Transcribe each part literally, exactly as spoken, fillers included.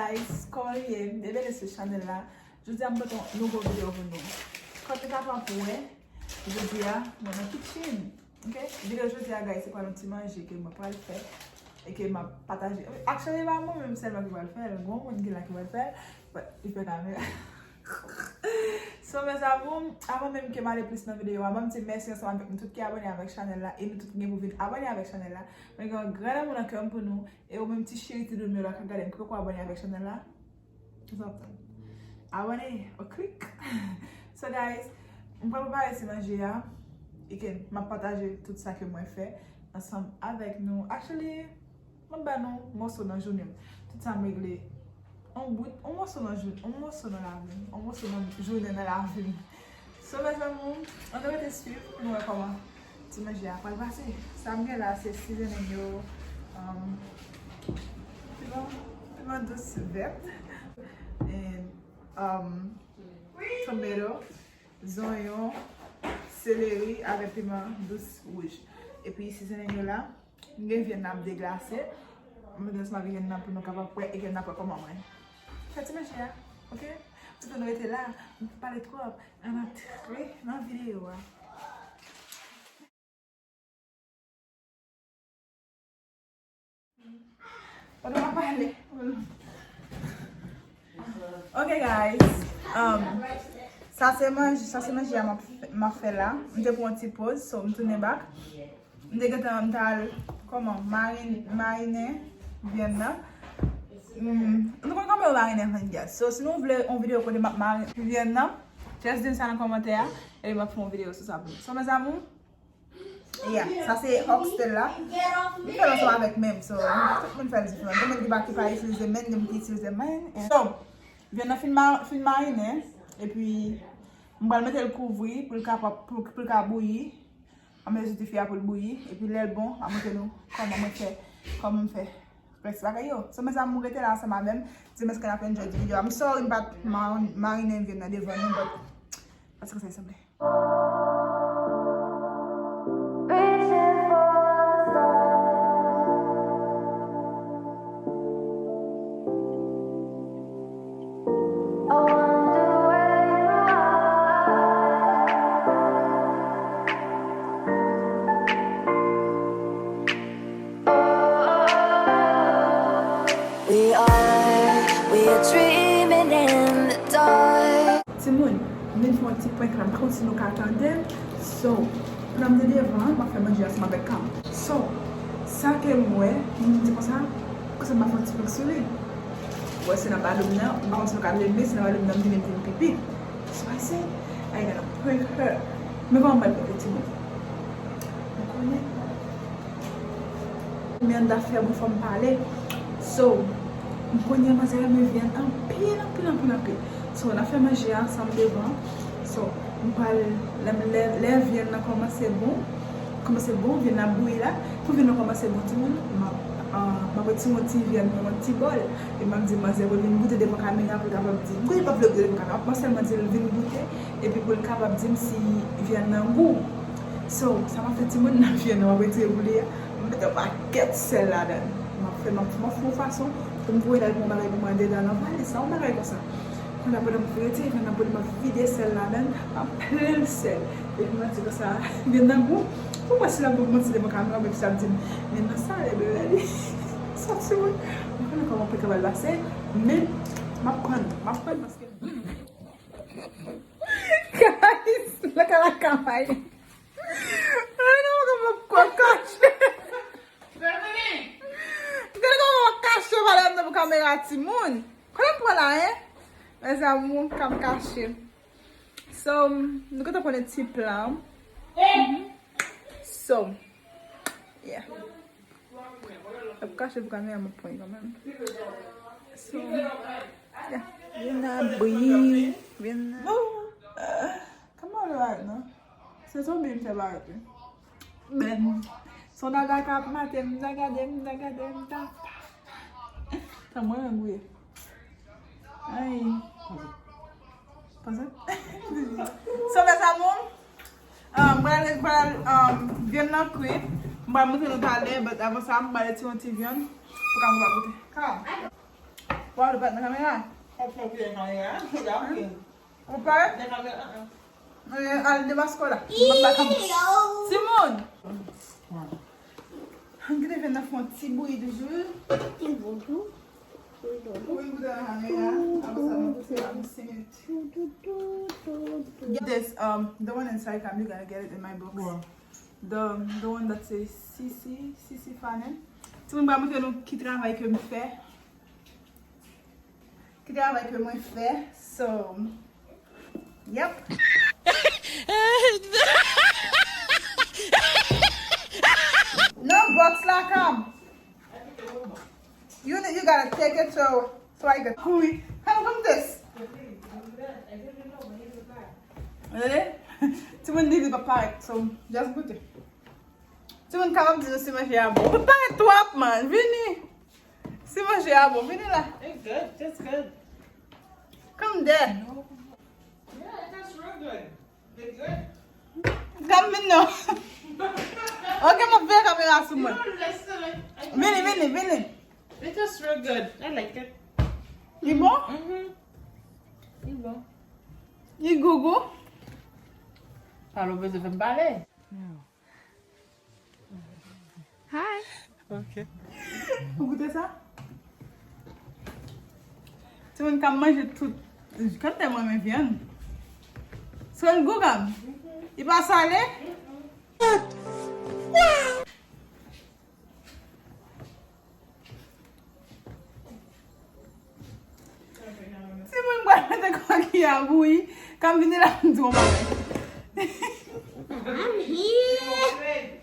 Guys, kòman nou ye? Byenveni sou chanèl la. Jodi a, m pote yon nouvo videyo pou nou. Kòm nou kapab wè, jodi a, mwen nan kitchen. Ok? Videyo jodi a, guys, se pral yon ti manje ke mwen pral fè e ke m ap pataje. Actually, pa mwen menm sèlman ki pral fè l, gen yon moun ki la ki pral fè l, but li pè kamera. So, mes amours, avan menm ke m ale plis nan videyo a, ban m di mèsi ansanm avèk nou tout ki abòne avèk chanèl la e nou tout ki gen pou vin abòne avèk chanèl la. Mwen gen yon gran lanmou nan kè m pou nou e ou menm ti cheri ti doudou m yo la k ap gade m ki poko abòne avèk chanèl la. Sa w ap tann? Abòne, o klik. So guys, m pral prepare ti manje a e ke m ap pataje tout sa ke mwen fè ansanm avèk nou. Actually, m ap ba nou mòso nan jounen m. Tout sa m regle, yon bout, yon mòso nan jou, yon mòso nan lavi m, yon mòso nan jounen nan lavi m. So, mes amours, ann nou rete swiv pou nou wè kòman ti manje a pral pase. Sa m gen la, se seasoning yo, um, piman, piman dous vèt, and, um, tomato, zonyon, seleri avèk piman dous wouj. Epi seasoning yo la, m gen vyann nan ap deglase. M mete ansanm avèk vyann nan pou nou kapab wè e ke n ap wè kòman mwen fè ti manje a, ok? Tout nou rete la, m pa pale twòp, ann antre nan videyo a. Pandan m ap pale. Ok, guys. Um, sa se manje, sa se manje a m ap fè, m ap fè la. M te pran yon ti poz, so m tounen back. M te gentan, m t al, kòman, marin-, marinen vyann nan. Mm, nou konn kòman yo marinen vyann, guys. So, si nou vle yon videyo kote m ap marinen vyann nan, just di m sa nan kòmantè a, epi m ap fè yon videyo sou sa pou nou. So, mes amours, yeah, sa se oxtail la. M fè l ansanm avèk men m, so, tout moun fè l diferan. Gen moun ki pa, ki pa itilize men, gen moun ki itilize men. So, vyann nan fin ma-, fin marinen, epi m pral mete l kouvri pou l kapab, pou, pou l ka bouyi. Ann mete sou ti fè a pou l bouyi, epi lè l bon, m ap montre nou kòman mwen fè, kòman m fè rès bagay yo. So, mes amours, rete la ansanm avè m. Di m èske n ap enjoy ti videyo a. I'm sorry, m pa t ma-, marinen vyann nan devan nou, but pa t sa k sa sanble. We are, we are dreaming in the dark. Timoun, m vin fè yon ti prank la, m pa konn si nou ka tande m. So, pandan m te devan an, m ap fè manje ansanm avèk Cam. So, sa ke m wè, m di konsa, konsa m ap fè yon ti prank sou li. Ou wè, se nan balou m nan, m pa konn si nou ka tande m, men se nan balou m nan m te vin, vin pipi. So I said, I gotta prank her. Men kòman m pral prank timoun? Ou konnen? Men anndan fè bon, fò m pale. So, m konnen manzè renmen vyann anpil, anpil, anpil, anpil. So, n ap fè manje a ansanm devan. So, m pral, lè, lè, lè vyann nan kòmanse bon, kòmanse bon, vyann nan bouyi la. Pou vyann nan kòmanse bon, timoun, m ap, ah, m ap retire yon ti vyann nan yon ti bòl. E m ap di manzè pou l vin goute devan kamera pou l kapab di. M konnen l p ap vle goute devan kamera, m ap sèlman di l vin goute. Epi pou l kapab di m si vyann nan gou. So, sa m ap fè timoun nan vyann nan m ap retire pou li a, m mete yon pakèt sèl ladan l. M ap fè, m ap, m ap fè yon fason pou m voye l al pran yon bagay pou mwen andedan nan valiz la, yon bagay konsa. Kounye a pandan m retire vyann nan pou li, m ap vide sèl ladan l, m ap plen l sèl. Epi m ap di konsa, vyann nan gou. Pou mwen si l ap gou, m ap di devan kamera, men si l ap di m, vyann nan sale, bebe, li sòti mwen. M konnen kòman pou l kapab pase, men m ap pran l, m ap pran l paske Guys, laka laka may. Gade kòman m ap kache. Gade kòman m ap kache pa lè m nan pou kamera timoun. Kote m pran la, hein? Mes amours, ka m kache. So, nou gentan konnen ti plan. So, yeah. Ap kache pou kamera, m ap pran kanmenm. So, yeah. Vin nan bri, vin nan. Bon, euh, kòman w ale non? Se tonbe m fè bagay. Ben, son dada k ap mate m, dagade m, dagade m, ta. Tan mwen rangouye. Ay. Panse? So, mes amours, um, m pral, m pral, um, vyann nan kwi. M pral montre nou talè, but avan sa, m pral retire yon ti vyann pou ka nou pa goute. Ka. Wap al nan kamera? Ou pa wè? Nan kamera, an, an. Eh, al de masko la. Mwen pa ka. Timoun! Ann kite vyann nan fè yon ti bouyi toujou. Ti bouyi. Bouyi pou nan kamera. Apre sa, nou pouse la pou senk minit. Get this, um, the one inside, I'm gonna get it in my box. The, the one that says Sisi, Sisi Fanen. Timoun, m pral montre nou ki travay ke m fè. Ki travay ke mwen fè. So, yep. Non, box la, come. You, you gotta take it so, so I can. Ui, come, come this. Really? Timoun di li pa parèt, so just goute. Timoun kapab di nou si manje a bon. Ou pa parèt twòp, man. Vini. Si manje a bon, vini la. It's good. It's good. Come there. Yeah, it tastes real good. They good. Come vin non. Ok, m ap veye kamera sou mwen. You know, that's the, like, I Vini, vini, vini. It tastes real good. I like it. Li bon? Mm-hmm. Li bon. Li gogo. Pale, ou bezwen fè m pale. Hi. Ok. Ou goute sa? Timoun ka manje tout. Kote mwen renmen vyann. So l gou kanm. Li pa sale? Timoun, m pral mete kokiy a bouyi. Kan m vini la, m di w yon bagay. I'm here.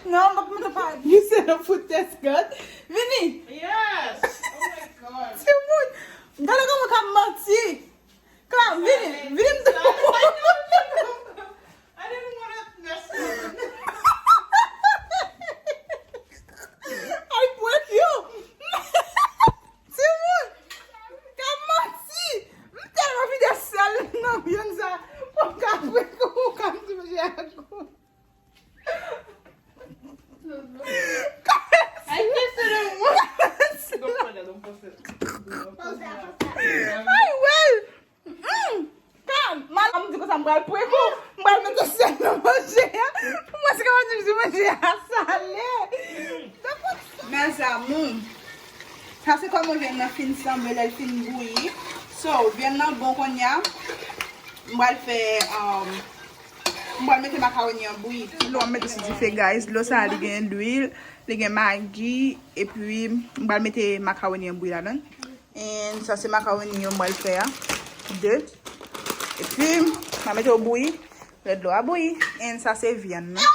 Non, m ap mete pa. You said a food test good? Vini. Yes. Oh my God. Timoun, gade kòman w ka manti. Kan, vini, vini m di w. I didn't want to mess with it. I prank you. Timoun, ka manti. M tèlman vide sèl nan vyann sa. Pou m ka prank ou, ou ka m di manje ak ou. I kissed it and what? Don't put it, don't put it. Ay, well. Mm. Kan, mal, m di konsa, m pral prank ou. M pral mete sèl nan manje a. Mwen, se kòman di m di manje a sale. Mes amours. Sa se kòman vyann nan fin sanble, lè l fin bouyi. So, vyann nan bon kounye a. M pral fè, um, m pral mete makawoni an bouyi. Dlo m mete sou dife, guys. Dlo sa a, li gen lwil, li gen magi, epi m pral mete makawoni an bouyi ladan. And sa se makawoni yo m pral fè a. De. Epi, m a mete yo bouyi. Lè dlo a bouyi. And sa se vyann nan.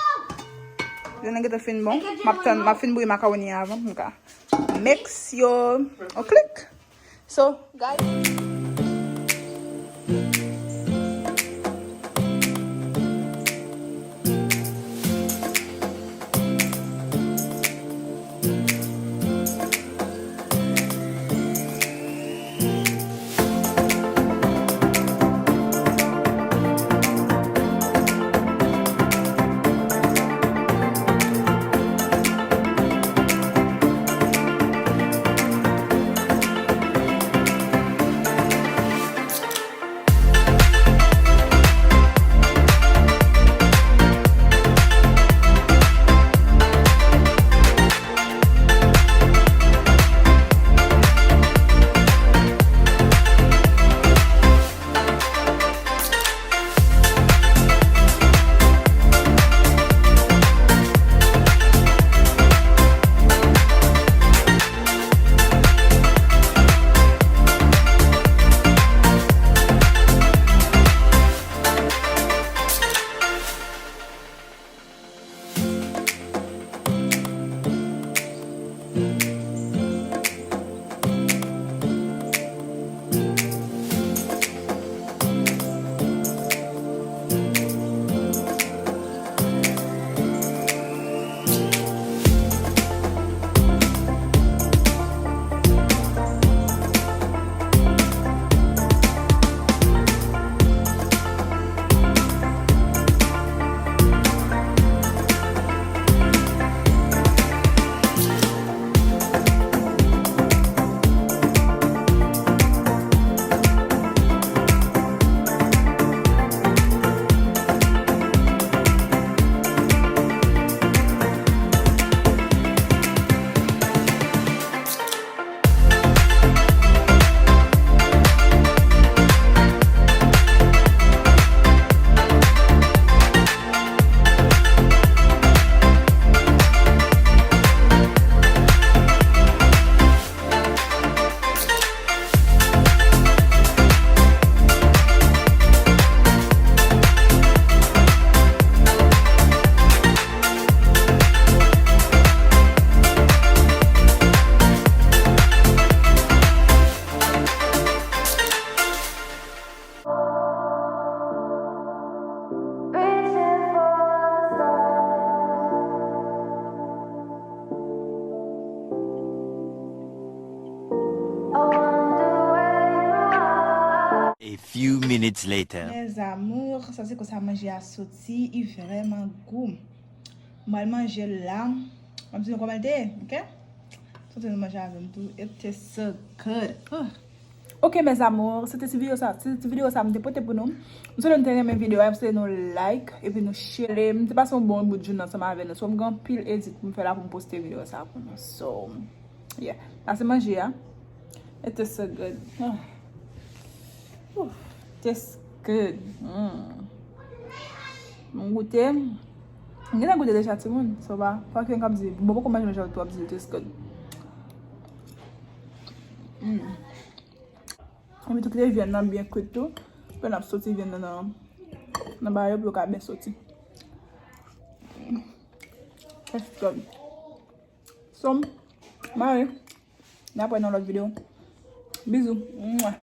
Vyann nan gentan fin bon. M ap tann, m ap fin bouyi makawoni an avan pou m ka mix yo. On klik. So, guys. Few minutes later. Mes amours, sa se konsa manje a soti, i vrèman gou. M pral manje l la. M ap di nou kòman l te ye, ok? Soti nou manje avè m tou. It tastes so good. Oh. Ok, mes amours, se te ti videyo sa, se te ti videyo sa m te pote pou nou. M swete nou te renmen videyo a, m swete nou like, epi nou share. M te pase yon bon bout jounen ansanm avè nou. So, m gen anpil edit pou m fè la pou m poste videyo sa pou nou. So, yeah. Sa se manje a. It tastes so good. Ah. Ooh, tastes good. Mm. M goute. M gentan goute deja, timoun. So, pa, pa ke m kap di, bon, poko manje manje tou ap di it tastes good. Mm. Anvi tou kite vyann nan byen kwit tou. Pou n ap soti vyann nan nan, nan bagay yo pou yo ka byen soti. Tastes good. So, mare. N ap wè nan lòt videyo. Bizou. Mwah.